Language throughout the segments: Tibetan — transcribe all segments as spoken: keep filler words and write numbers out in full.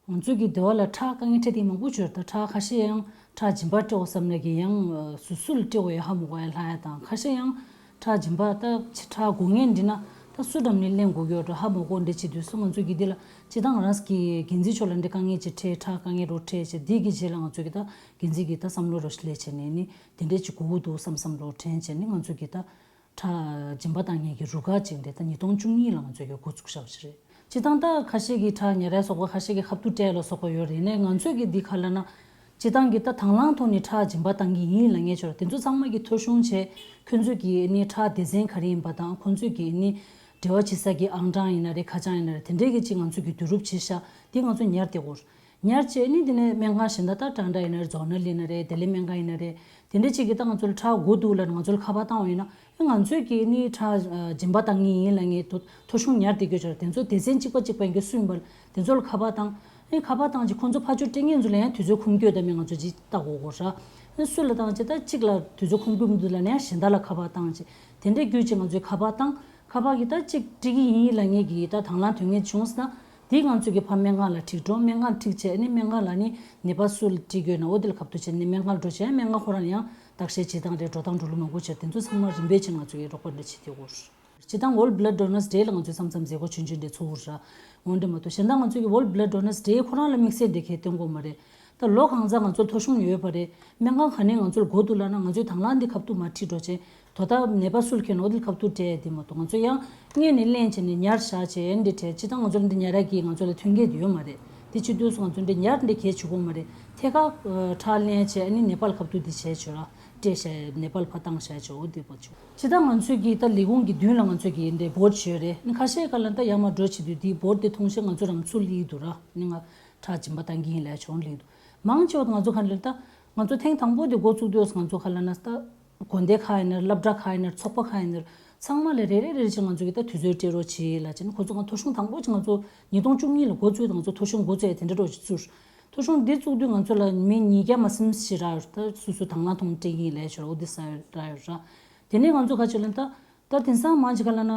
ང་ཚོས་ཀྱི་སྡེ་བ་ལ་ཁྲག་དཀའ་ངལ་འཕྲད་དེ་མང་པོ་བྱུང་། ད་ཁྲག་ཁ་ཤས་ཡང་ཁྲག་སྦྱིན་པ་སྤྲད་དགོས་བསམ་ན་གི་ཡང་སུ་སུ་ལ་སྤྲད་དགོས་ཡ་ཧ་མ་གོ་ཡ་ལྷག་ཡ་དང་། ཁ་ཤས་ཡང་ཁྲག་སྦྱིན་པ་ད་ཁྲག་དགོས་ངེས་འདི་ན་ད་སུ་འགྲམ་ནས་ལེན་དགོས་ཀྱི་ཡོད་འགྲོ་ཧ་མ་གོ་འདྲ་བྱེད་དུས་སུ། ང་ཚོས་ཀྱི་འདི་ལ་སྤྱི་བཏང་རང་གི་འགན་འཛིན་མཆོག་ལ་འདི་དཀའ་ངལ་ཅིག་འཕྲད། ཁྲག་དཀའ་ངལ་རོ་འཕྲད་བྱས་འདི་གི་རྗེས་ལ་ང་ཚོས་ཀྱི་ད་འགན་འཛིན་གྱི་ད་བསམ་བློ་རོ་ཞིག་ལས་བྱས་ནས་ནི་དེ་འདྲས་ཅིག་དགོས་ཀྱི་འདུག་བསམ་བསམ་བློ་དྲན་བྱས་ནི་ང་ཚོས་ཀྱི་ད། ཁྲག་སྦྱིན་པ་བཏང་མཁན་གྱི་རུ་ཁག་ཅིག་འདི་ད་ཉིས་སྟོང་བཅུ་གཉིས་ལ་ང་ཚོས་ཀྱི་འགོ་བཙུགས་བཞག་པ་ཞིག་རེད། སྤྱིར་བཏང་ད་ཁ་ཤས་ཀྱིས་ཁྲག་ཉར་ཡ་སོགས་པ་ཁ་ཤས་ཀྱིས་ཁ་ཐུག་སྤྲད་ལ་སོགས་པ་ཡོད་རེད། ཡིན་ནའི་ང་ཚོས་ཀྱི་འདི་ག་ལབ་ན། སྤྱིར་བཏང་གི་ད་དང་བླངས་ཐོག་ནས་ཁྲག་སྦྱིན་པ་བཏང་གི་ཡིན་ལབ་མཁན་ཅིག་ཡོད་རེད། དེ་ཚོ་ཚང་མ་གི་ཐོ་གཞུང་བྱས། ཁོ་ཚོས་ཀྱི་ནི་ཁྲག་སྡེ་ཚན་ག་རེ་ཡིན་པ་དང་། ཁོ་ཚོས་ཀྱི་ནི་འབྲེལ་བ་བྱེད་ས་གི་ཨང་གྲངས་ཡིན་ན་རེད། ཁ་བྱང་ཡིན་ན་རེད། དེ་འདྲས་ཀྱི་ཅིག་ང་ཚོས་ཀྱི་བསྡུ་རུབ་བྱས་ཤག་འདི་ང་ཚོས་ཉར་བསྡད་ཡོད་རེད། ཉར་བྱས་ནི་དེ་ནས་སྨན་ཁང་གཞན་དག་ད་ཊཱན་ཊ་ཡིན་ན་རེད། ཛོ་ནལ་ཡིན་ན་རེད། བདེ་ལེགས་སྨན་ཁང་ཡིན་ན་རེད། དེ་འདྲ་ཅིག་གིས་ད་ང་ཚོ་ལ་ཁྲག་དགོས་འདུག་ལབ་ནས་ང་ཚོ་ལ་ཁ་པར་བཏང་བ་ཡིན་ན། ཨེ་ང་ཚོས་ཀྱིས་ནི་ཁྲག་ཨ་སྦྱིན་པ་བཏང་གི་ཡིན་ལབ་མཁན་དུ་ཐོ་གཞུང་ཉར་བསྡད་ཡོད་ཅིག་ཡོད་རེད། དེ་ཚོ་སྡེ་ཚན་གཅིག་པ་གཅིག་པ་ཡིན་གྱི་སུ་ཡིན་པ་དེ་ཚོ་ལ་ཁ་པར་བཏང་། ཨེ་ཁ་པར་བཏང་བྱས་ཁོ་ཚོ་ཕར་ཕྱོགས་སྤྲད་མཁན་ཚོ་ལ་ཡང་དུས་ཚོད་ཁོམ་གྱི་ཡོད་དམ་མེད་ང་ཚོ་ཅིག་ལྟ་དགོས་དགོས་ར། ཨེ་སུ་ལ་བཏང་བྱས་ད་གཅིག་ལ་དུས་ཚོད་ཁོམ་གྱི་མི་འདུག་ལབ་ན་ཡང་གཞན་དག་ལ་ཁ་པར་བཏང་བྱས། དེ་འདྲའི་བརྒྱུད་བྱས་ང་ཚོས་ཁ་པར་བཏང་། ཁ་པར་གྱིས་ད་གཅིག་སྤྲད་ཀྱི་ཡིན་ལབ་མཁན་གྱི་ད་དང་བླངས་དོན་གཉེར་བྱུང་ཟེར་ན། དེ་ང་ཚོས་ཀྱི་ཕར་སྨན་ཁང་ལ་འཁྲིད་འགྲོ། སྨན་ཁང་ལ་འཁྲིད་བྱས་ནས་སྨན་ཁང་ལ་ནི་ནད་པ་སུ་ལ་སྤྲད་ཀྱི་ཡོད་ན་འོ་དེ་ལ་ཁ་ཐུག་བྱས་ནས་སྨན་ཁང་ལ་འགྲོ་བྱས། སྨན་ཁང་ཁོ་རང་ལ་ཡང་བརྟག་དཔྱད་བྱེད་སྟངས་རེད། འགྲོ་སྟངས་འགྲོ་ལུགས་མང་པོ་བྱས། དེ་ཚོ་ཚང་མ་རིམ་པས་བྱས་ང་ཚོས་ཀྱི་རོགས་པ་འདྲ་བྱེད་ཀྱི་ཡོད་རེད། སྤྱིར་བཏང་World Blood Donors Day ལ་ང་ཚོས་མཚམས་མཚམས་མཛད་སྒོ་ཆུང་ཆུང་འདྲ་ཚོགས་ར། འོ་འདྲ་མ་གཏོགས་གཞན་དག་ང་ཚོས་ཀྱི་World Blood Donors Day ཁོ་རང་ལ་དམིགས་བསལ་འདི་གས་སྟོན་དགོས་མ་རེད། ད་ལོ་གང་ཚང་ང་ཚོར་ཐོ་གཞུང་ཡོད་པ་རེད། སྨན་ཁང་ག་ནས་ང་ཚོར་དགོས་འདུག་ལབ་ན་ང་ཚོས་དང་བླངས་འདི་ཁ་ཐུག་མར་ཁྲིད་འགྲོ་བྱས། དོ་བདག་ནད་པ་སུ་ལ་ཁེལ་ན་འོ་འདི་ལ་ཁ་ཐུག་སྤྲད་ཡ་འདི་མ་གཏོགས། ང་ཚོས་ཡང་སྔོན་ནས་ལེན་བྱས་ནས་ཉར་བཞག་བྱས་འདི་བྲིས། སྤྱིར་བཏང་ང་ཚོ་ལ་འདི་ཉར་ཡ་གི་ང་ཚོ་ལ་མཐུན་རྐྱེན་འདི་ཡོད་མ་རེད། དེ་བྱེད་དུས་སུ་ང་ཚོ་འདི་ཉར་འདི་གས་བྱེད་དགོས་མ་རེད། ཐད་ཀར་ཁྲག་ལེན་བྱས་ཨ་ནི་ནད་པ་ལ་ཁ་ཐུག་འདི་བྱས་བྱོས་ར། སྤྲད་བྱས་ནད་པ་ལ་ཕར་བཏང་བྱས་བྱོས། འོ་འདི་པ་བྱོས། སྤྱིར་བཏང་ང་ཚོས་ཀྱི་ད་ལས་ཁུངས་ཀྱི་མདུན་ལ་ང་ཚོས་ཀྱི་འདི་བོར་ཌི་ཡོད་རེད། ཨ་ནི་ཁ་ཤས་ཀ་ལ་ད་ཡར་མར་འགྲོ་བྱེད་དུས་འདི་བོར་ཌི་དེ་མཐོང་བྱས་ང་ཚོ་རང་ཚུར་སླེབས་འདུག་ར། ཨ་ནི་ང་ཁྲག་སྦྱིན་པ་བཏང་གི་ཡིན་ལབ་བྱས་འོང་སླེབས་འདུག་མང་ཆེ་བ་ང་ཚོ་ག་ལ་ད་ང་ཚོ་ཐེངས་དང་པོ་དེ་འགོ་བཙུགས་དུས་ང་ཚོ་ག་ལ་ན་ད་དགོན་སྡེ་ཁག་ཡིན་ན་རེད། སློབ་གྲྭ་ཁག་ཡིན་ན་རེད། ཚོགས་པ་ཁག་ཡིན་ན་རེད། ཚང་མ་ལ་རེ་རེ་རེ་རེ་ཅིག་ང་ཚོ་གི་ད་དུས་ཚོད་སྤྲད་རོགས་བྱེད་ལབ་བྱས་ནས་ཁོ་ཚོ་ང་ཐོ་གཞུང་དང་པོ་ཅིག་ང་ཚོ་ཉིས་སྟོང་བཅུ་གཉིས་ལ་འགོ་བཙུགས་དང་ཚོ་ཐོ་གཞུང་འགོ་བཙུགས་ཡ་དེ་འདྲ་རོགས་ཅིག་བཙུགས། ཐོ་གཞུང་འདི་བཙུགས་དུས་ང་ཚོ་ལ་མི་ཉིས་བརྒྱ་མ་ཟིན་ཞིག་རག་ཡོད། ད་སོ་སོ་དང་བླངས་ཐོག་ནས་སྤྲད་ཀྱི་ཡིན་ལབ་ཡ་ཅིག་ཡོད་ར། འོ་འདི་ས་རག་ཡོད་ར། དེ་ནས་ང་ཚོ་ག་ཅིག་ལ་ད་ད་དེང་སང་མང་ཆེ་ག་ལ་ན།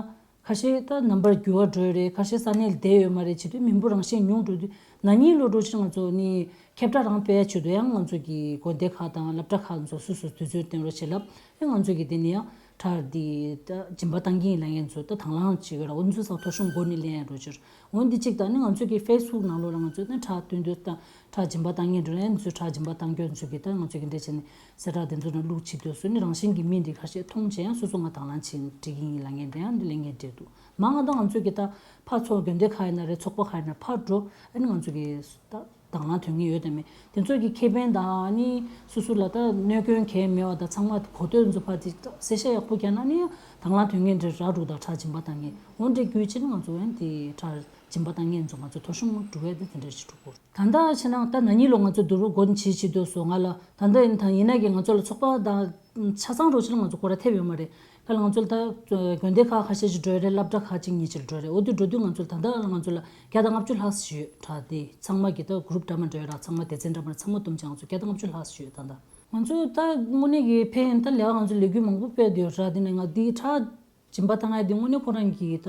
ཁ་ཤས་ད་ནམ་བར་འགྱུར་བ་འགྲོ་ཡི་རེད། ཁ་ཤས་ས་གནས་ལ་བསྡད་ཡོད་མ་རེད། བྱེད་དུས་མི་འབོར་རང་བཞིན་ཉུང་འགྲོ་དུས་ན་ནིང་ལོ་འགྲོ་ཕྱིར་ང་ཚོ་ནི་ཁྱབ་བསྒྲགས་རང་སྤེལ་ཆེད་དུ་ཡང་ང་ཚོ་གི་དགོན་སྡེ་ཁག་དང་སློབ་གྲྭ་ཁག་ཚོ་སོ་སོ་དུས་ཚོད་བཏོན་རོགས་བྱེད་ལབ། ཨེ་ང་ཚོ་གི་དེ་ནི་ཡང་ཁྲག་འདི་ད་སྦྱིན་པ་བཏང་གི་ཡིན་ལབ་མཁན་ཚོ་ད་དང་བླངས་བྱེད་ཀྱི་ར། འོ་ཚོ་ས་ཐོ་གཞུང་སྒོ་ནས་ལེན་ཡ་འགྲོ་ཕྱིར། འོ་འདི་གཅིག་དང་ནི་ང་ཚོ་གི་ཕེ་སི་བུག་ནང་ལོགས་ལ་ང་ཚོ་ནི་ཁྲག་བཏོན་དུས་ད་ཁྲག་སྦྱིན་པ་བཏང་མཁན་འགྲོ་ཡ་ཚོ་ཁྲག་སྦྱིན་པ་བཏང་རྒྱུ་ཚོ་གི་ད་ང་ཚོ་གི་འདྲ་བྱས་ནས་གསལ་བསྒྲགས་དེ་ཚོ་ནང་བླུགས་བྱེད་དུས་སུ་ནི་རང་བཞིན་གྱི་མི་འདི་ཁ་ཤས་མཐོང་བྱས་ཡང་སོ་སོ་ང་དང་བླངས་བྱེད་འགྲིག་གི་ཡིན་ལབ་མཁན་དེ་ཡང་འདི་ལས་འགན་སྤྲད་འདུག་མང་ང་དང་ང་ཚོ་གི་ད་ཕར་ཚོགས་དགོན་སྡེ་ཁག་ཡིན་ན་རེད། ཚོགས་པ་ཁག་ཡིན་ན་ཕར་འགྲོ། ཨ་ནི་ང་ཚོ་གི་ད་དང་བླངས་དོན་གཉེར་ཡོད་དམ་མེད་དེ་ཚོ་གི་ཁེ་ཕན་དང་ཨ་ནི་སོ་སོ་ལ་ད་གནོད་སྐྱོན་གང་ཡང་མེད་པ་དང་ཚང་མ་གོ་ཐོས་ཚོ་ཕར་དེ་གསལ་བཤད་ཡག་པོ་བརྒྱབ་ན་ནི་དང་བླངས་དོན་གཉེར་འདི་རག་འགྲོ་དང་ཁྲག་སྦྱིན་པ་བཏང་མཁན་འོ་འདྲ་བརྒྱུད་བྱས་ནི་ང་ཚོ་ཡང་དེ་ཁྲག་སྦྱིན་པ་བཏང་མཁན་ཚོ་ང་ཚོ་ཐོ་གཞུང་འགྲོ་ཡ་དེ་དེ་འདྲ་ཞིག་འགྲོ་གི་རེད། ད་ལྟ་བྱས་ན་ད་ན་ནིང་ལོ་ང་ཚོ་བསྡུ་རུབ་འགོ་ནས་བྱེད་བྱེད་དུས་སུ་ང་ལ་ད་ལྟ་ཡིན་ད་ཡིན་ན་གི་ང་ཚོ་ལ་ཚོགས་པ་དང་ཆ་ཚང་རོགས་ཕྱིར་ང་ཚོ་སྐོར་ར་ཐེབས་ཡོད་མ་རེད། ག་ལ་ང་ཚོ་ལ་ད་དགོན་སྡེ་ཁག་ཁ་ཤས་ཤིག་འགྲོ་ཡ་རེད། སློབ་གྲྭ་ཁག་གཅིག་གཉིས་ཅིག་འགྲོ་ཡ་རེད། འོ་དེ་འགྲོ་དུས་ང་ཚོ་ལ་ད་ལྟ་ང་ཚོ་ལ་བརྒྱ་དང་ལྔ་བཅུ་ལྷག་ཙམ་ཡོད། ཁྲག་དེ་ཚང་མ་གི་ད་གུ་རུབ་འདྲ་མ་འགྲོ་ཡ་ར་ཚང་མ་སྡེ་ཚན་འདྲ་མ་ར་ཚང་མ་བསྡོམས་བྱས་ང་ཚོ་བརྒྱ་དང་ལྔ་བཅུ་ལྷག་ཙམ་ཡོད་ད་ལྟ། ང་ཚོ་ད་དངོས་གནས་ཀྱི་ཕན་ཡོན་ད་ལས་ཀ་ང་ཚོ་ལས་འགུལ་མང་པོ་སྤེལ་བསྡད་ཡོད་ར། དེ་ནས་ང་དེའི་ཁྲག་སྦྱིན་པ་བཏང་ཡ་དེ་དངོས་གནས་ཁོ་རང་གི་ད་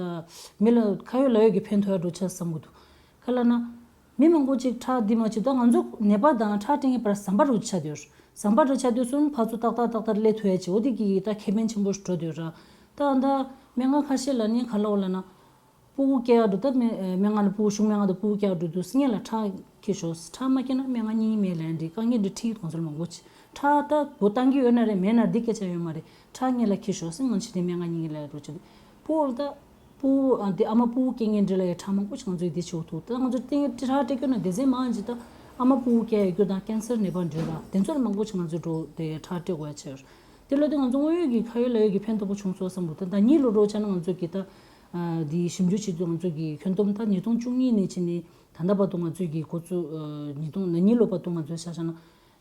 མི་ལ་ཁ་ཡོད་ལག་ཡོད་ཀྱི་ཕན་ཐོགས་ཡ་འགྲོ་ཆ་བསམ་གི་འདུག་ག་ལ་ན། མི་མང་པོ་ཅིག་ཁྲག་འདི་མ་བྱེད་ད་ང་ཚོ་ནད་པ་དང་ཁྲག་སྤྲད་མཁན་བར་ཟམ་པ་རུ་ཆགས་བསྡད་ཡོད། ཟམ་པ་རུ་ཆགས་དུས་སུ་ཕར་ཚུར་ཏག་ཏག་ཏག་ཏག་སླེབས་ཐུབ་ཡ་ཅིག་འོ་དེ་གི་ད་ཁེ་ཕན་ཆེན་པོ་ཞིག་འགྲོ་བསྡད་ཡོད་ར། ད་ད་སྨན་ཁང་ཁ་ཤས་ལ་ནི་ག་ལ་འོ་ལ་ན། སྤུ་གུ་སྐྱེ་ཡག་འགྲོ་ད་སྨན་སྨན་ཁང་ལ་སྤུ་གུ་གཞུང་སྨན་ཁང་དུ་སྤུ་གུ་སྐྱེ་ཡག་འགྲོ་དུས་སུ་སྔོན་ལ་ཁྲག་འཁྱེར་ཤོག་ཁྲག་མ་འཁྱེར་ན་སྨན་ཁང་གཉིས་མེད་ལབ་ཡ་འདི་དཀའ་ངལ་འདི་འཕྲད་ཡོད་གོང་ཚོར་མང་པོ་ཅིག་ཁྲག་ད་སྒོ་བཏང་གི་ཡོད་ན་རེད། མེད་ན་འདི་སྐད་ཆ་ཡོད་མ་རེད། ཁྲག་སྔོན་ལ་འཁྱེར་ཤོག་ཟེར་ང་ཚོ་དེ་སྨན་ཁང་གཉིས་ལ་འགྲོ་ཅིག་སྤུ་གུ་ད། སྤུ་གུ་ཨ་དེ་ཨ་མ་སྤུ་གུ་སྐྱེ་མཁན་འདྲ་ལ་ཡ་ཁྲག་མང་པོ་ཞིག་ང་ཚོས་འདི་བྱེད་འདུག་ད་ང་ཚོ་སྟེང་ཁྲག་སྤྲད་རྒྱུ་ན་སྡེ་ཚན་མང་ཅིག་ད་ཨ་མ་སྤུ་གུ་སྐྱེ་ཡ་རྒྱུ་དང་ཀན་སར་ནད་པ་འདྲ་ལ་དེ་ཚོ་ལ་མང་པོ་ཞིག་ང་ཚོས་འགྲོ་དེ་ཁྲག་སྤྲད་དགོས་ཡ་ཆེ་བར། དེ་ལ་དེ་ང་ཚོ་དངོས་ཡོད་ཀྱི་ཁ་ཡོད་ལག་ཡོད་ཀྱི་ཕན་ཐོགས་པོ་བྱུང་སོང་བསམ་འདུག་ད་ཟླ་གཉིས་ལོ་འགྲོ་ཆ་ན་ང་ཚོ་གི་ད་འདི་ཞིབ་འཇུག་བྱེད་དུས་ང་ཚོ་གི་ཁྱོན་བསྡོམས་ད་ཉིས་སྟོང་བཅུ་གཉིས་ནས་བྱས་ནས་ད་ལྟ་བར་དུ་ང་ཚོས་ཀྱི་འགོ་བཙུགས་ཉིས་སྟོང་ཟླ་གཉིས་ལོ་བར་དུ་ང་ཚོས་ཆ་བཞག་ན།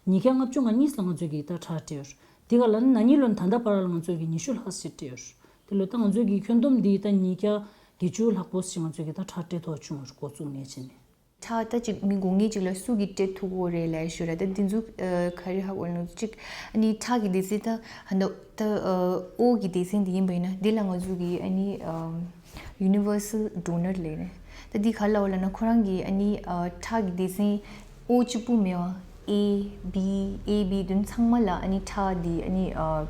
ཉིས་བརྒྱ་ལྔ་བཅུ་ང་གཉིས་ལ་ང་ཚོས་ཀྱི་ད་ཁྲག་སྤྲད་ཡོད། དེ་ག་ལ་ནི་ན་ནིང་ལོ་ནས་ད་ལྟ་བར་ལ་ང་ཚོས་ཀྱི་ཉི་ཤུ་ལྷག་ཙམ་སྤྲད་ཡོད། དེ་ལོ་ད་ང་ཚོས་ཀྱི་ཁྱོན་བསྡོམས་འདི་ད་ཉིས་བརྒྱ་བརྒྱད་ཅུ་ལྷག་པོ་ཞིག་ང་ཚོས་ཀྱི་ད་ཁྲག་སྤྲད་ཐོག་བྱུང་བ་འགོ་བཙུགས་ནས་བྱས་ནས། ཁྲག་ད་ཅིག་མི་དགོས་མཁན་ཅིག་ལ་སུ་གིས་སྤྲད་ཐུབ་ཀྱི་རེད་ལབ་ཞུ་ར། ད་འདི་ཚོ་ག་རེ་ཧ་གོ་ནོ་ཅིག་ཨ་ནི་ཁྲག་གི་སྡེ་ཚན་ད་ཧ་ནོ་ད་ཨོ་གི་སྡེ་ཚན་འདི་ཡིན་པ་ཡིན་ན་འདི་ལ་ང་ཚོ་གི་ཨ་ནི། Universal Donor ལབ་རེད། ད་འདི་ག་ལབ་ལབ་ན་ཁོ་རང་གི་ཨ་ནི་ཨ་ཁྲག་གི་སྡེ་ཚན་ཨོ་གཅིག་པུ་མེད་པ། A B A B དེ་ཚང་མ་ལ་ཨ་ནི་ཁྲག་འདི་ཨ་ནི་ཨ་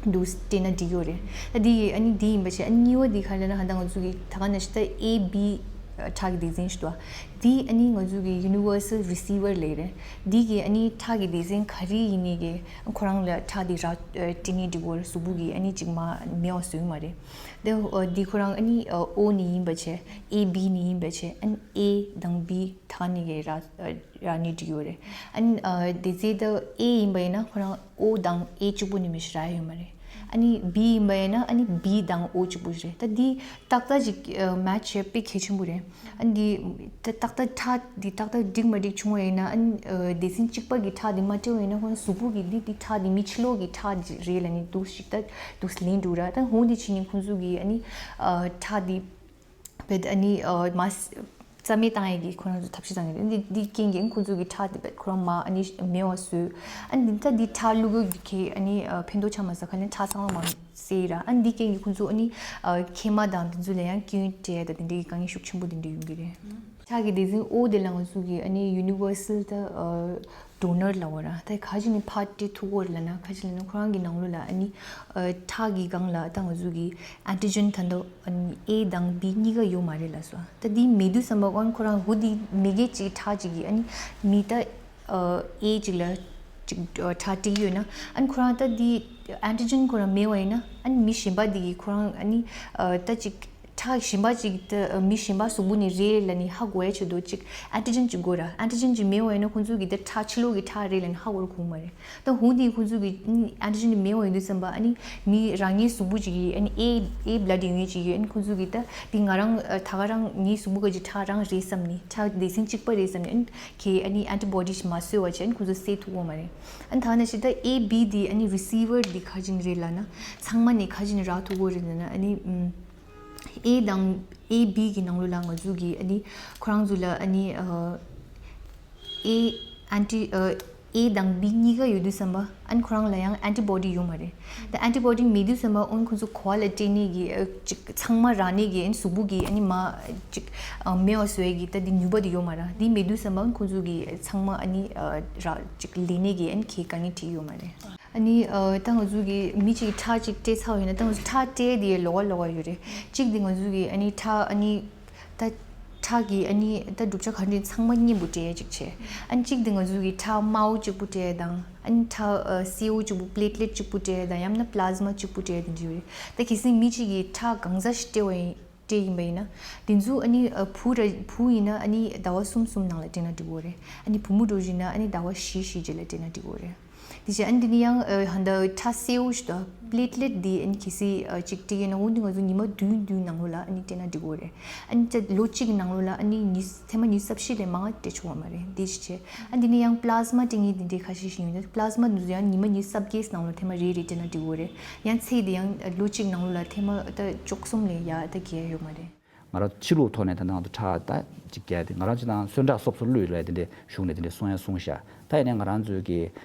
འདུག་སྤྲད་ན་འགྲིག་ཡོད་རེད། ད་འདི་ཨ་ནི་འདི་ཡིན་པ་བྱས། ཨ་ནི་གཉིས་པ་འདི་ག་ལབ་ན་ཧ་ད་ང་ཚོ་གི་ད་ག་ནང་བཞིན་ད་A B ཁྲག་གི་སྡེ་ཚན་ཞིག་འདུག་འདི་ཨ་ནི་ང་ཚོ་གི་Universal Receiver ལབ་རེད། འདི་གི་ཨ་ནི་ཁྲག་གི་སྡེ་ཚན་ག་རེ་ཡིན་ནའི་གི་ཁོ་རང་ལ་ཁྲག་འདི་རག་སྤྲད་ནས་འགྲིག་གི་ཡོད་རེད། གཟུགས་པོ་གི་ཨ་ནི་ཅིག་མ་མེད་པ་བཟོ་གི་མ་རེད། དེ་ཨོ་འདི་ཁོ་རང་ཨ་ནི་ཨོ་ནི་ཡིན་པ་བྱས། A B ནི་ཡིན་པ་བྱས། ཨ་ནི་A དང་B ཐ་ནི་གི་ར་ར་ནི་འགྲིག་ཡོད་རེད། ཨ་ནི་ཨ་དེ་ཚེ་ད་A ཡིན་པ་ཡིན་ན་ཁོ་རང་ཨོ་དང་A གཅིག་པུ་ནི་མི་ཞིག་རག་ཡོད་མ་རེད། ཨ་ནི་B ཡིན་པ་ཡིན་ན་ཨ་ནི་B དང་ཨོ་གཅིག་པུ་ཞིག་རེད། ད་འདི་ཏག་ཏག་ཅིག་ཨ་མེ་ཆི་བྱེད་དཔེ་གལ་ཆེན་པོ་རེད། ཨ་ནི་འདི་ད་ཏག་ཏག་ཁྲག་འདི་ཏག་ཏག་འགྲིག་མ་འགྲིག་བྱུང་བ་ཡིན་ན། ཨ་ནི་ཨ་སྡེ་ཚན་གཅིག་པ་གི་ཁྲག་འདི་མ་སྤྲད་པ་ཡིན་ན་ཁོ་རང་གཟུགས་པོ་གི་འདི་འདི་ཁྲག་འདི་མི་ཕྱི་ལོགས་གི་ཁྲག་རེད་ལབ་ནི་འདུག་ཞིག་ད་འདུག་ལེན་འགྲོ་ར། ད་འོ་འདི་བྱས་ནི་ཁོང་ཚོ་གི་ཨ་ནི་ཨ་ཁྲག་འདི་བེད་ཨ་ནི་ཨ་མ་རྩ་མེད་བཏང་ཡས་ཀྱི་ཁོ་རང་ཚོ་ཐབས་ཤེས་བཏང་གི་རེད། འདི་འདི་རྐྱེན་གྱིས་ཁོང་ཚོ་གི་ཁྲག་འདི་བེད་ཁོ་རང་མ་ཨ་ནི་མེད་པ་བཟོས། ཨ་ནི་འདི་ད་འདི་ཁྲག་བླུག་ཡས་ཀྱི་ཨ་ནི་ཨ་ཕན་ཐོགས་ཆ་མ་ཟ་ཁ་ལན་ཁྲག་ཚང་མ་མ་བསད་ར། ཨ་ནི་འདི་རྐྱེན་གྱིས་ཁོང་ཚོ་ཨ་ནི་ཨ་མཁལ་མ་དང་འདི་ཚོ་ལ་ཡང་སྐྱོན་སྤྲད་ཡས་དང་དེ་འདྲའི་དཀའ་ངལ་ཤུགས་ཆེན་པོ་དེ་འདྲ་ཡོང་གི་རེད། ཁྲག་གི་སྡེ་ཚན་ཨོ་དེ་ལ་ང་ཚོ་གི་ཨ་ནི་Universal ད་ཨ་Donor ལབ་པ་ར། ད་ག་ཅི་ནས་ཕར་སྤྲད་ཐུབ་ཀྱི་ཡོད་རེད་ལབ་ན། ག་ཅི་ལབ་ན་ཁོ་རང་གི་ནང་ལོགས་ལ་ཨ་ནི་ཨ་ཁྲག་གི་སྒང་ལ་ད་ང་ཚོ་གི་Antigen ད་ལྟ་ཨ་ནི་A དང་B གཉིས་ཀ་ཡོད་མ་རེད་ལབ་སོང་། ད་འདི་མེད་དུས་ཙམ་པ་ཨ་ནི་ཁོ་རང་ཧུ་འདི་མི་སྒེར་གཅིག་ཁྲག་གཅིག་གིས་ཨ་ནི་མི་ད་ཨ་A གཅིག་ལ་གཅིག་ཨ་ཁྲག་སྤྲད་ཀྱི་ཡོད་ན། ཨ་ནི་ཁོ་རང་ད་འདི་Antigen ཁོ་རང་མེད་པ་ཡིན་ན། ཨ་ནི་མི་གཞན་པ་འདི་གིས་ཁོ་རང་ཨ་ནི་ཨ་ད་གཅིག་ཁྲག་གཞན་པ་ཅིག་ད་མི་གཞན་པ་གཟུགས་པོ་ནས་རེད་ལབ་ནས་ཧ་གོ་ཡ་ཆེད་དུ་ཅིག་Antigen ཅིག་དགོས་ར། Antigen ཅིག་མེད་པ་ཡིན་ན་ཁོང་ཚོ་གིས་ད་ཁྲག་ཕྱི་ལོགས་ཀྱི་ཁྲག་རེད་ལབ་ནས་ཧ་གོ་ར་གོ་གི་མ་རེད། ད་འོ་འདི་ཁོང་ཚོ་གིས་Antigen དེ་མེད་པ་ཡིན་དུས་ཙམ་པ་ཨ་ནི་མི་རང་ཉིད་གཟུགས་པོ་ཅིག་གིས་ཨ་ནི་A A blood ཡོད་མཁན་ཅིག་གིས་ཨ་ནི་ཁོང་ཚོ་གིས་ད་འདི་ང་རང་ད་ག་རང་ངའི་གཟུགས་པོ་ག་ཅིག་ཁྲག་རང་རེད་བསམ་ནས། ཁྲག་སྡེ་ཚན་གཅིག་པ་རེད་བསམ་ནས་ཨ་ནི་ཁྱེད་ཨ་ནི་antibody ཞིག་མ་བཟོས་པ་བྱས་ཨ་ནི་ཁོང་ཚོ་བསད་ཐུབ་ཀྱི་མ་རེད། ཨ་ནི་ད་ནང་བཞིན་ད་A B དེ་ཨ་ནི་receiver དེ་ག་ཅིག་རེད་ལབ་ན། ཚང་མ་ནས་ག་ཅིག་རག་ཐུབ་ཀྱི་རེད་ལབ་ན། ཨ་ནི་ཨམ། A དང་A B གི་ནང་ལོགས་ལ་ང་ཚོ་གི་ཨ་ནི་ཁོ་རང་ཚོ་ལ་ཨ་ནི་ཨ་A anti ཨ་A དང་B གཉིས་ཀ་ཡོད་དུས་ཙམ་པ་ཨ་ནི་ཁོ་རང་ལ་ཡང་antibody ཡོད་མ་རེད། ད་antibody མེད་དུས་ཙམ་པ་ཨ་ནི་ཁོ་ཚོ་གོ་བ་ལ་སྤྲད་ནས་གི་ཨ་ཅིག་ཚང་མ་རག་ནས་གི་ཨ་ནི་གཟུགས་པོ་གི་ཨ་ནི་མ་ཅིག་ཨ་མེད་པ་བཟོ་ཡས་གི་ད་འདི་ནུས་པ་དེ་ཡོད་མ་རེད། འདི་མེད་དུས་ཙམ་པ་ཨ་ནི་ཁོ་ཚོ་གི་ཚང་མ་ཨ་ནི་ཨ་རག་ཅིག་ལེན་ནས་གི་ཨ་ནི་ཁྱེད་དཀའ་ངལ་འཕྲད་ཡོད་མ་རེད། ཨ་ནི་ཨ་ད་ང་ཚོ་གི་མི་གཅིག་གིས་ཁྲག་གཅིག་སྤྲད་ཚར་བ་ཡིན་ན། ད་ང་ཚོ་ཁྲག་སྤྲད་དེ་ལོགས་ཀ་ལོགས་ཀ་ཡོད་རེད། གཅིག་དེ་ང་ཚོ་གི་ཨ་ནི་ཁྲག་ཨ་ནི་ད་ཁྲག་གི་ཨ་ནི་ད་གྲུབ་ཆ་ག་འདྲ་ཚང་མ་མཉམ་པོ་སྤྲད་ཡ་གཅིག་བྱས། ཨ་ནི་གཅིག་དེ་ང་ཚོ་གི་ཁྲག་དམར་པོ་གཅིག་པུ་སྤྲད་ཡ་དང་། ཨ་ནི་ཁྲག་ཨ་སེར་པོ་གཅིག་པུ་platelet གཅིག་པུ་སྤྲད་ཡ་དང་། ཡང་ན་plasma གཅིག་པུ་སྤྲད་ཡ་དེ་འདྲ་ཡོད་རེད། ད་གལ་སྲིད་མི་གཅིག་གིས་ཁྲག་གང་ཚ་ཞིག་སྤྲད་པ་ཡིན། སྤྲད་ཡིན་པ་ཡིན་ན། དེ་ཚོ་ཨ་ནི་ཨ་བུ་ར་བུ་ཡིན་ན་ཨ་ནི་ཟླ་བ་གསུམ་གསུམ་ནང་ལ་སྤྲད་ན་འགྲིག་གི་རེད། ཨ་ནི་བུ་མོ་འདྲ་བོ་ཡིན་ན་ཨ་ནི་ཟླ་བ་བཞི་བཞི་རྗེས་ལ་སྤྲད་ན་འགྲིག་གི་རེད། དེ་བཞིན་ཨ་ནི་དེ་ནས་ཡང་ཨ་ཧ་ད་ཁྲག་སེར་པོ་ཞིག་ད་platelet དེ་ཨ་ནི་གལ་སྲིད་ཨ་གཅིག་སྤྲད་ཡིན་ན། འོ་འདི་ང་ཚོ་ཉི་མ་བདུན་བདུན་ནང་ལོགས་ལ་ཨ་ནི་སྤྲད་ན་འགྲིག་གི་རེད། ཨ་ནི་ད་ལོ་གཅིག་གི་ནང་ལོགས་ལ་ཨ་ནི་ཉི་ཐེངས་མ་ཉི་ཤུ་རྩ་བཞི་ལས་མང་བ་སྤྲད་ཆོག་པ་མ་རེད། དེ་ཞིག་བྱས། ཨ་འདི་ནས་ཡང་plasma སྤྲད་མཁན་དེ་འདྲའི་ཁ་ཤས་ཤིག་ཡོད་ན། plasma འདི་ཚོ་ཡང་ཉི་མ་ཉི་ཤུ་རྩ་བརྒྱད་ནང་ལོགས་ཐེངས་མ་རེ་རེ་སྤྲད་ན་འགྲིག་གི་རེད། ཡང་ཚད་དེ་ཡང་ལོ་གཅིག་ནང་ལོགས་ལ་ཐེངས་མ་ད་བཅུ་གསུམ་ལས་ཡར་ད་རྒྱག་ཡ་ཡོད་མ་རེད། ང་རང་ཕྱི་ལུགས་ཐོག་ནས་ད་ནང་དུ་ཁྲག་ད་ཅིག་རྒྱག་དེ། ང་རང་ཅིག་དང་གསོན་ཁྲག་སོབ་སོབ་བླུགས་ལས་དེ་འདྲའི་གཞུང་ནས་དེ་འདྲའི་གསུང་ཡ་གསུངས་ཤག་ད་ཡིན་ནའི་ང་རང་ཚོའི་གི་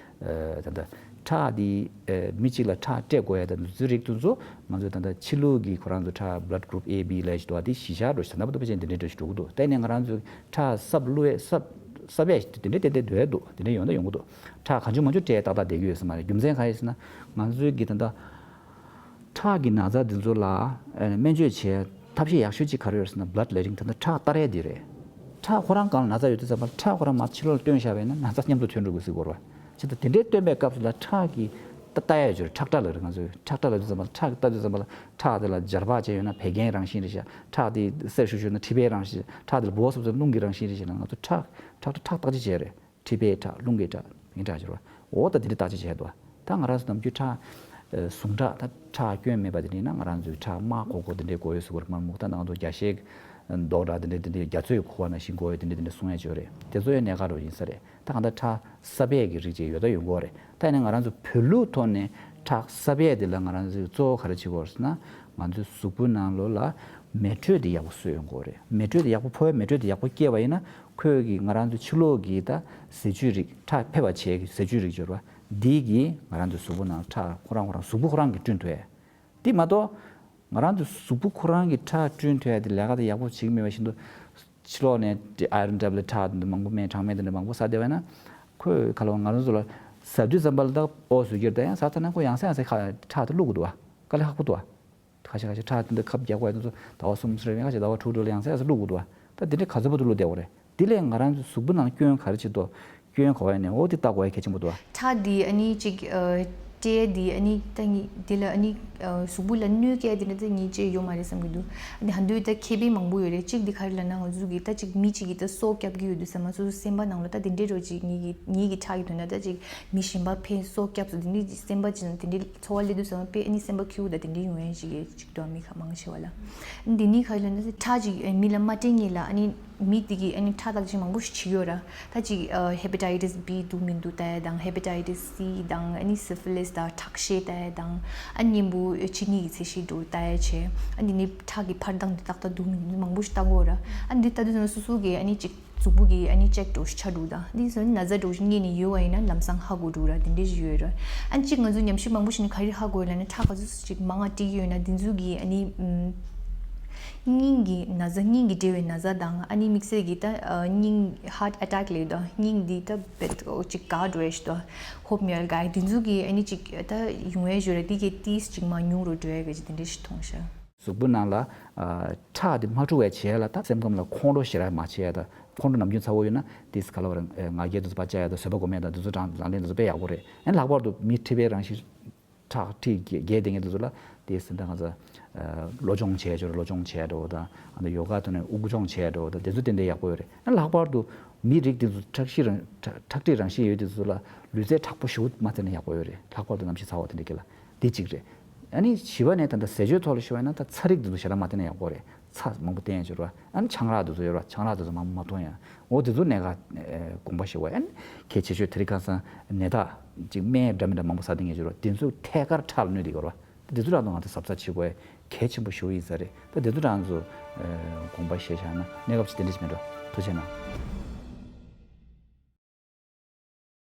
ཨ་ད་ད་ཁྲག་དེ་ཨ་མི་གཅིག་ལ་ཁྲག་སྤྲད་དགོས་ཡ་ད་འདི་ཚོའི་རིགས་དེ་ཚོ་ང་ཚོའི་ད་ད་ཕྱི་ལུགས་ཀྱི་ཁོ་རང་ཚོ་ཁྲག་blood group A B ལབ་ཞིག་འདུག་པ། དེ་གཞི་བཞག་འགྲོ་ཞིག་ད་ལྟ་བར་དུ་ཕལ་ཆེར་འདི་འདྲའི་འགྲོ་ཞིག་འགྲོ་གི་འདུག་ད་ཡིན་ནའི་ང་རང་ཚོའི་ཁྲག་སབ་བླུགས་ཡས་སབ་སབ་ཡས་ཞིག་དེ་འདྲའི་ཏན་ཏན་འདུག་ཡ་འདུག་དེ་འདྲའི་ཡོང་ད་ཡོང་གི་འདུག་ཁྲག་གང་བྱུང་མང་བྱུང་སྤྲད་ཏག་ཏག་བསྡད་ཀྱི་ཡོད་ས་མ་རེད། རྒྱུ་མཚན་གང་ཡིན་ཟེར་ན། ང་ཚོའི་གི་ད་ལྟ་ཁྲག་གི་ན་ཚ་འདི་ཚོ་ལ་ཨ་སྨན་བཅོས་བྱེད་ཐབས་ཤེས་ཡག་ཤོས་ཅིག་ག་རེ་ཡོད་ཟེར་ན་blood letting། ད་ལྟ་ཁྲག་གཏར་ཡས་འདི་རེད། ཁྲག་ཁོ་རང་སྒང་ལ་ན་ཚ་ཡོད་དུས་ཙམ་པ་ལ་ཁྲག་ཁོ་རང་མར་ཕྱི་ལོགས་ལ་བཏོན་བཞག་པ་ཡིན་ན་ན་ཚ་མཉམ་དུ་ཐོན་འགྲོ་དགོས་ཟེར་གོ་རེད་པ། བྱས་ཙང་དེ་འདྲའི་བཏོན་པའི་སྐབས་སུ་ལ་ཁྲག་གི་ད་ལྟ་ཡས་ཅིག་ཡོད་རེད། ཁྲག་ཁྲག་ལབ་རེད། ང་ཚོས་ཁྲག་ཁྲག་ལབ་དུས་ཙམ་པ་ལ་ཁྲག་གི་ལྟ་དུས་ཙམ་པ་ལ་ཁྲག་དེ་ལ་འབྱར་བག་ཅན་ཡོད་ན་བད་ཀན་རང་བཞིན་རེད་ཤག་ཁྲག་དེ་སེར་ཤུག་ཤུག་ན་མཁྲིས་པའི་རང་བཞིན། ཁྲག་དེ་ལ་སྦོ་སོབ་སོབ་རླུང་གི་རང་བཞིན་རེད་ཤག་ང་ཚོ་ཁྲག་ཁྲག་ཁྲག་ཁྲག་བརྟག་དཔྱད་བྱས་རེད། མཁྲིས་པའི་ཁྲག། རླུང་གི་ཁྲག། བད་ཀན་ཁྲག་ཟེར་བ། འོ་ད་དེ་འདྲ་བརྟག་དཔྱད་བྱས་འདུག་ད་ང་རང་ཚོ་ནམ་རྒྱུན་ཁྲག་ཨ་ཟུངས་ཁྲག་ད་ཁྲག་སྐྱོན་མེད་པ་དེ་འདྲ་ཡིན་ན་ང་རང་ཚོའི་ཁྲག་དམར་གོག་གོག་དེ་འདྲའི་དགོས་ཡོད་ཟེར་གོ་རེད། དམར་སྨུག་ད་ང་ཚོ་རྒྱ་ཤེལ་མདོག་འདྲ་དེ་འདྲའི་དེ་འདྲའི་རྒྱ་མཚོའི་ཁུ་བ་ནང་བཞིན་དགོས་ཡོད་དེ་འདྲའི་དེ་འདྲའི་གསུང་ཡ་ཅིག་ཡོད་རེད། དེ་ཚོ་ཡང་གནད་འགག་འདྲ་བོ་ཡིན་ས་རེད། ད་གང་ལྟར་ཁྲག་སབ་ཡས་ཀྱི་རིགས་ཅིག་ཡོད་ད་ཡོང་གི་ཡོད་རེད། ད་ཡིན་ན་ང་རང་ཚོ་བོད་ལུགས་ཐོག་ནས་ཁྲག་སབ་ཡས་དེ་ལ་ང་རང་ཚོས་གཙོ་བོ་ག་རེ་བྱེད་དགོས་རེད་ཟེར་ན། ང་ཚོའི་གཟུགས་པོའི་ནང་ལོགས་ལ་མེ་དྲོད་དེ་ཡག་པོ་བཟོས་ཡོང་དགོས་རེད། མེ་དྲོད་དེ་ཡག་པོ་ཕོ་བའི་མེ་དྲོད་དེ་ཡག་པོ་སྐྱེས་པ་ཡིན་ན། ཁོས་ཀྱིས་ང་རང་ཚོའི་ཕྱི་ལོགས་ཀྱི་ད་ཟས་བཅུད་རིགས། ཁྲག་འཕེལ་བ་བྱེད་ཀྱི་ཟས་བཅུད་རིགས་ཅིག་ཡོད་རེད་པ། འདི་གིས་ང་རང་ཚོའི་གཟུགས་པོ་ནང་ཁྲག་ཁོ་རང་ཁོ་རང་གཟུགས་པོ་ཁོ་རང་གིས་བསྐྲུན་ཐུབ་ཡས། འདི་མ་གཏོགས་ ང་རང་ཚོ་གཟུགས་པོ་ཁོ་རང་གི་ཁྲག་བསྐྲུན་ཐུབ་ཡ་དེ་ལས་ཀ་དེ་ཡག་པོ་བྱེད་ཀྱི་མེད་པ་བཞིན་དུ། ཕྱི་ལོགས་ནས་ཨའི་རོན་ཊེབ་ལེཊ་ཁྲག་དེ་འདྲ་མང་པོ་སྨན་གྲང་སྨན་དེ་འདྲ་མང་པོ་ཟ་བསྡད་པ་ཡིན་ན། ཁོས་ག་ལ་བ་ང་རང་ཚོ་ལ་ཟ་དུས་ཙམ་པ་ལ་ད་ཨོ་ཟུག་གིར་ད་ཡང་ཟ་ཚར་ན་ཁོ་ཡང་སེ་ཡང་སེ་ཁ་ཁྲག་དེ་བླུགས་དགོས་འདུག་བ། དཀའ་ལས་ཁག་པོ་འདུག་བ། ཁ་ཤས་ཁ་ཤས་ཁྲག་དེ་འདྲ་ཁབ་རྒྱག་པ་ཡིན་ན་ཚོ་ཟླ་བ་གསུམ་ཙམ་རེ་ཡང་ཟེར་ཟེར་བླུགས་དགོས་འདུག་བ། ད་དེ་འདྲའི་ག་ཚོད་པོ་དུ་བླུགས་བསྡད་དགོས་རེད། དེ་ལས་ང་རང་ཚོའི་གཟུགས་པོ་ནང་སྐྱོན་ག་རེ་བྱེད་དོ། སྐྱོན་ག་བ་ཡིན་ནའི་འོ་དེ་ལྟ་དགོས་ཡ་གལ་ཆེན་པོ་འདུག་བ། ཁྲག་འདི་ཨ་ནི་གཅིག་ཨ། སྤྲད་འདི་ཨ་ནི་ད་ངི་འདི་ལ་ཨ་ནི་ཨ། གཟུགས་པོ་ལ་གནོད་སྐྱེལ་དེ་འདྲ་ད་ངི་ཅིག་ཡོད་མ་རེད་བསམ་གྱི་འདུག་ཨ་ནི་ཧ་འདུས་ད་ཁེ་ཕན་མང་པོ་ཡོད་རེད། གཅིག་འདི་ག་རེ་ལབ་ན་ང་ཚོ་གི་ད་གཅིག་མི་གཅིག་གི་ད་སྲོག་སྐྱབས་ཀྱི་ཡོད་དུས་ཙམ་པ་སོ་སོ་སེམས་པ་ནང་ལ་ད་དེ་འདྲའི་རོ་གཅིག་ངི་གི་ངི་གི་ཁྲག་གི་དོན་ན་ད་གཅིག་མི་གཞན་པ་ཕན་སྲོག་སྐྱབས་སུ་དེ་འདྲའི་སེམས་པ་ཅིག་དེ་འདྲའི་འཚོ་བ་སླེབས་དུས་ཙམ་པ་དཔེ་ཨ་ནི་སེམས་པ་ཁེའུ་ད་དེ་འདྲའི་ཡོང་ཡ་ཞིག་གི་གཅིག་འདུག་མི་ཁ་མང་ཆེ་བ་ལ། འདི་ནི་ག་རེ་ལབ་ན་ཁྲག་ཅིག་མི་ལ་མ་སྤྲད་ངེས་ལ་ཨ་ནི་མི་དེ་གི་ཨ་ནི་ཁྲག་བརྟག་དཔྱད་མང་པོ་ཞིག་བྱེད་ཀྱི་ཡོད་ར། ད་ཅིག་ཨ་ཧེ་པ་ཊའི་ཊི་སི་བྷི་འདུག་མི་འདུག་ལྟ་ཡ་དང་ཧེ་པ་ཊའི་ཊི་སི་སི་དང་ཨ་ནི་སི་ཕི་ལི་སི་དང་ཁྲག་ཤེད་ལྟ་ཡ་དང་ཨ་ནི་གཉེན་པོ་ཆིག་སྙིགས་ཀྱི་ཚད་གཞི་འདུག་ལྟ་ཡ་བྱས། ཨ་ནི་ནི་ཁྲག་གི་འཕར་ལྡང་དེ་ཏག་ཏག་འདུག་མི་འདུག་མང་པོ་ཞིག་ལྟ་དགོས་ར། ཨ་ནི་འདི་ལྟ་དུས་ཙམ་སོ་སོ་གི་ཨ་ནི་ཅིག་གཟུགས་པོ་གི་ཨ་ནི་ཅེག་འགྲོ་ཞིག་ཆགས་འདུག་ད་འདི་ཙམ་ན་ཚ་འགྲོ་ཞིག་རྙེད་ནས་ཡོད་པ་ཡིན་ན་ལམ་སང་ཧ་གོ་འགྲོ་ར་དེ་འདྲ་ཞིག་ཡོད་ར། ཨ་ནི་ཅིག་ང་ཚོ་ཉམས་ཞིབ་མང་པོ་ཞིག་ནས་ག་རེ་ཧ་གོ་ཡོད་ལབ་ན་ཁྲག་ག་ཚོད་ཅིག་མང་ང་སྤྲད་ཀྱི་ཡོད་ན་འདི་ཚོ་གི་ཨ་ནི་ཨམ། སྙིང་གི་ན་ཚ་སྙིང་གི་འབྲེལ་བའི་ན་ཚ་དང་ཨ་ནི་དམིགས་བསལ་གྱི་ད་ཨ་སྙིང་ཧར་ཊི་ཨེ་ཊེག་ལས་ད་སྙིང་འདི་ད་བེད་ཅིག་ག་འགྲོ་ཡ་ཞིག་ད་ཧོབ་ཉལ་ག་འདི་ཚོ་གི་ཨ་ནི་ཅིག་ད་ཡོང་ཡ་ཞོར་ར་འདི་གི་ཏིས་ཅིག་མ་ཉུང་རུ་འགྲོ་ཡ་གི་ཅིག་དེ་འདྲ་ཞིག་མཐོང་ཤག་གཟུགས་པོ་ནང་ལ་ཨ་ཁྲག་དེ་མ་འཁྲུག་པ་བྱེད་ཡ་ལ་ད་སེམས་ཁམས་ལ་ཁོང་ཁྲོ་ཞེ་དྲག་མ་བྱེད་ཡ་ད་ཁོང་ཁྲོ་ནམ་རྒྱུན་ཚ་བོ་ཡོད་ན་ཏིས་ག་ལ་བར་ང་རྒྱལ་དུ་ཚོ་ཕར་བཅག་ཡ་ད་བཟོད་པ་སྒོམ་ཡ་ད་དེ་ཚོ་གྲངས་ལག་ལེན་དེ་ཚོ་དཔེ་ཡག་པོ་རེད། ཨ་ནི་ལྷག་པར་དུ་མི་མཁྲིས་པའི་རང་བཞིན་ཁྲག་མཁྲིས་རྒྱས་བསྡད་མཁན་དེ་ཚོ་ལ་དེ་སེམས་ཐག་ང་ཚོ་བློ་སྦྱོང་བྱས་ཆོག་རེད། བློ་སྦྱོང་བྱས་འགྲོ་དང་ཨ་ནི་ཡོ་ག་ཐོག་ནས་དབུགས་སྦྱོང་བྱས་འགྲོ་དང་དེ་ཚོ་ཏན་ཏན་ཡག་པོ་ཡོད་རེད། ཨ་ནི་ལྷག་པར་དུ་མི་རིགས་དེ་ཚོ་ཁྲག་ཤེད་རང་ཁྲག་ཁྲག་མཁྲིས་རང་བཞིན་ཡོད་དེ་ཚོ་ལ་ལུས་རྩལ་དྲག་པོ་ཞེ་པོ་མ་རྩེ་ན་ཡག་པོ་ཡོད་རེད། ལྷག་པར་དུ་གནམ་གཤིས་ཚ་བ་དེ་འདྲ་གི་ལ་དེ་གཅིག་རེད། ཨ་ནི་བཞི་པ་ནས་ད་ལྟ་ཟས་སྤྱོད་ཐོག་ལ་ཞུ་བ་ཡིན་ན་ད་ཚ་རིགས་དེ་ཚོ་ཞེ་དྲག་མ་བསྟེན་ན་ཡག་པོ་རེད། ཚྭ་མང་པོ་བསྟེན་ཡ་ཅིག་རེད་བ། ཨ་ནི་ཆང་རག་དེ་ཚོ་ཡོད་རེད་བ། ཆང་རག་དེ་ཚོ་མང་པོ་མ་འཐུང་ཡ། འོ་དེ་ཚོ་གནད་འགག་ཨེ་དགོངས་པ་བཞེས་དགོས། ཨ་ནི་གལ་ཆེ་ཤོས་དེ་རིང་ཁ་སང་ནད་རྟགས་ཅིག་སྨན་འདྲ་མི་འདྲ་མང་པོ་ཟ་བསྡད་མཁན་ཅིག་རེད་བ། དེ་ཚོ་ཐད་ཀར་ཁྲག་ལ་གནོད་བསྡད་ཀྱི་ཡོད་རེད་བ། དེ་ཚོ་རང་ཚོ་ང་ཚོ་གཟབ་གཟབ་བྱེད་དགོས་གལ་ཆེན་པོ་ཞེ་པོ་ཡིན་ས་རེད། ད་དེ་ཚོ་རང་ཚོ་ཨེ་དགོངས་པ་བཞེས་བཞག་ན་གནས་སྐབས་ཅིག་དེ་འདྲ་ཞིག་མེད་འགྲོ། ཐུགས་རྗེ་གནང་།